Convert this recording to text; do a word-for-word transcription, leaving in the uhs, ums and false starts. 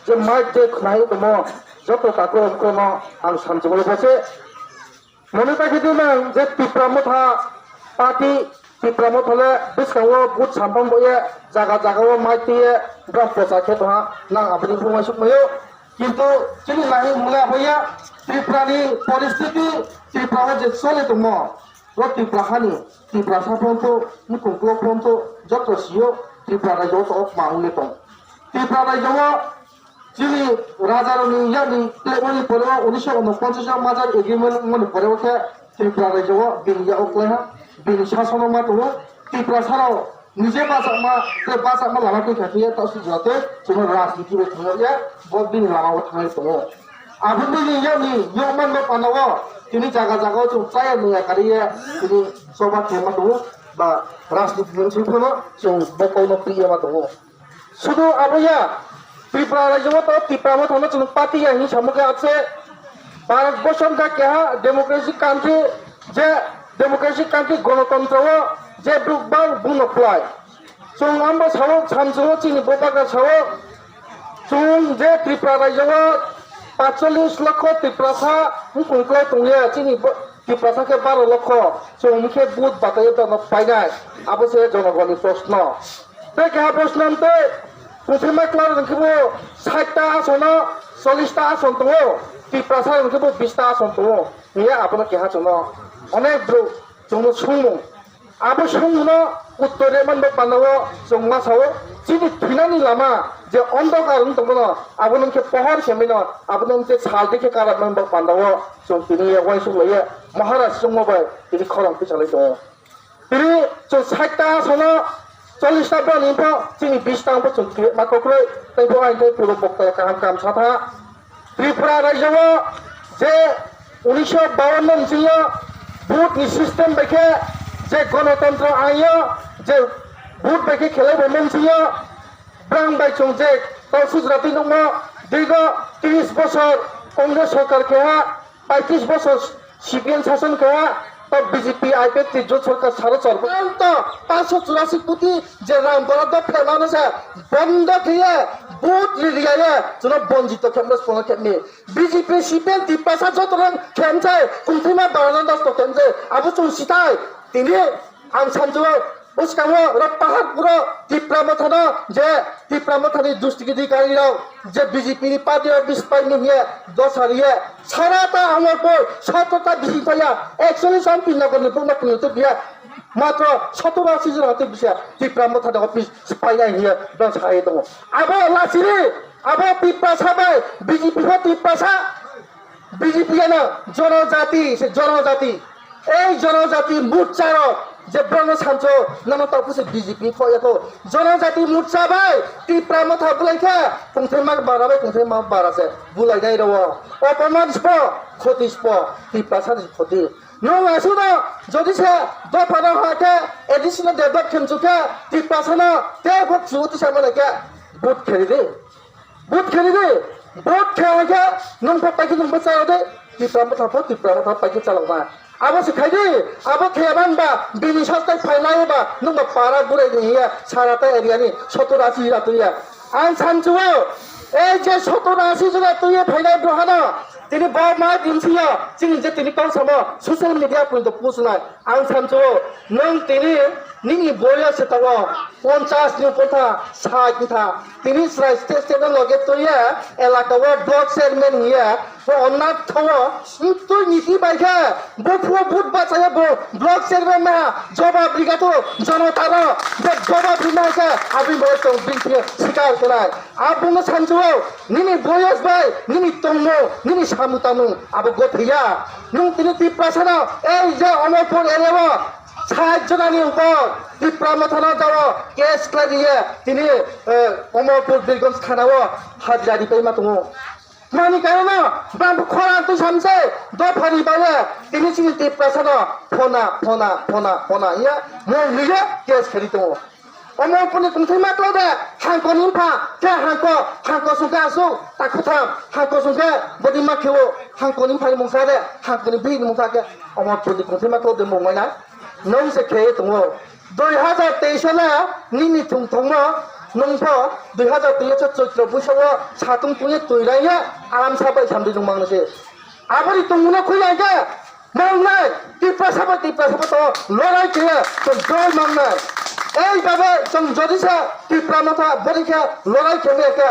je mic je khwnai tongmo joto takhuk rok no ang samchwlwi bo se. Mone ta khe di nang je Tipra Motha party, Tipra Motha le bwskango vote sampang bo ye jaga jaga o mic twi ye bwrang prochar khe tongha nang aboni bumai suk maio. Kintu chini nai mula hoya Tripura ni poristhiti Tripura o je chole tongmo. O Tripura hani, Tripura sa phonto, nukung klok phonto, joto sio Tripura rajyo o tong ma ule tong. Tripura rajyo o chini raja rokni yakni klemani pore o unisho unoponchas o Majar agreement mani pore o khe Tripura rajyo o bini ya o kleha, bini sasono ma tongo. Tripura salo nije bachakma, tei bachakma lama twi kha khe ta sujate chwngno rajniti bai thangya, bo bini lama o thangwi tongo. Aboni ni yakni yokman no panda o tini jaga jaga o chwng chaya nungya kariya tini choba khe ma tongo ba rajniti ni swi phano chwng bo kok no priya ma tongo. Sudu abo ya, Tripura rajyo o to Tipra Motha no chwng party ya hin samukhe akse Bharat borsor ga keha democracy country, je democracy country gonotontro o je bruk bang buno phlai. Chwng amba sao, samsongo chini bobagra sao, chwng je Tripura rajyo o patchollis lokho Tiprasa wngkong klai tongya, chini bo-, Tiprasa khe baro lokho, chwng hwnkhe vote bataiyo dono painai, abo se jonogoni proshno. Tei keha proshno tei, kwthwima klaro hwnkhe bo sait ta asono chollis ta ason tongo, Tiprasa hwnkhe bo bis ta ason tongo, hiya abono keha chwngno onek bru chwngno swngmung. Abo swngmungno uttor rwmani bo panda o chwng ma sao, chini thwinani lama je ondokar wng tongmano, abono hwnkhe pohor khe mino, abono hwnkhe sal dikhe karakmani bo panda o chwng tini uaisuk laiya Maharaj chwngma bai tini khorang tisalai tongo. Tini chwng sait ta asono chollis ta boni pho chini bis ta pho chwng twi ma kokroi, tei bo ang tei puro bokta kaham kaham satha. Tripura rajyo o je unisho bawanno ni singyo vote ni system bai khe je gonotontro ain o je vote bai khe khelai bo mung singyo brang bai chwng je tau sujra twi nukmo dirgo tris bosor Congress sorkar keha paitris bosor C P M sason keha to B J P I P F T jot sorkar saro chor. Ang to pancho churasi koti je rang borok do phelmano se bondo khiye vote ri riya ye chuno bonjito khemno spono khemni. B J P C P M Tiprasa joto rang khemjai kungthima barana das to khemjai abo chung sitai tini ang sanjuo. Bwskango oro pahar puro Tipra Mothano je Tipra Mothani dustigidi karirok je B J P ni party o bispai ni hiye dosa riye sara ta Amarpur sotro ta bising thaya ekchollis ang pin nokol ni bukno pin tu biya matro sotro asi jora tu bisa Tipra Mothani office painai hiye dosa riye tongo. Abo lasiri abo Tiprasa bai B J P ho Tiprasa. B J P ano jonojati se jonojati. Ei jonojati morcha rok je borokno sancho nono topuse B J P khok yako. Jonojati morcha bai Tipra Motha bulai khe kungthai mak bara bai kungthai mak bara se bulai nai rwo. Opoman spo, khoti spo, Tiprasa ni khoti. Nung asuno jodi se dopha no ha khe additional develop khenchu khe Tiprasa no tei bok chu tisa mane khe vote kheri de. Vote kheli di, vote khe hwnkhe nwng pho paikhe nwng bwchalo di, Tipra Motha pho Tipra Motha paikhe chalokma. Abo se khai di, abo khe ban ba bini sak tai phailai ba nwng ba para burai ni hiya sara tai area ni sottor asi jora tuya. Ang sanchuo, ei je sottor asi jora tuya phailai bro hano, tini bo ma din siya, chini je tini kau samo social media pun to post nai. Ang sanchuo, nwng tini nini boyos se tongo, ponchas ni upor tha, sait wngkha. Tini chwrai state state no loge twiya, elaka o block chairman hiya, bo onna thawo, twi niti bai khe, bo phuo vote bachaya bo block chairman na, jobab riga to, jonota ro, bo jobab rina khe, aboni bo tong bini sikar khlai. Abungno sanchuo, nini boyos bai, nini tongmo, nini samu tamu, abo gothiya. Nwng tini Tiprasa no, ei je Omorpur area o, sait jona ni upor, Tipra Motha no jao, case khlai riye, tini, eh, Omorpur Birgonj thana o, hajra ripai ma tongo. Mani karono, bang khorang twi samse, dophani bawe, tini chini Tiprasa no, phona, phona, phona, phona, ya, mo niye, case khari tongo. Omo opor ni tongthai ma klo de, hangko ni mpha, khe hangko, hangko sungkhe asuk, takhu tham, hangko sungkhe bodi ma kheo, hangko ni mpha ni mungsa de, hangko ni bihik ni mungsa khe, omo opor ni tongthai ma klo de mung mai na, nong se khe tongo. Dui hazar teis sala nini thung thongmo, Nwng pho dui hazar teis Choitro buisao satung tungye twi raine aram sabai samdi nwng mangna se. Aboni tongmungno khwi ang khe mangnai, Tiprasa bai Tiprasa bai to lorai khe chwng dol mangnai. Ei babe chwng jodi sa Tipra Motha bori khe lorai khe khe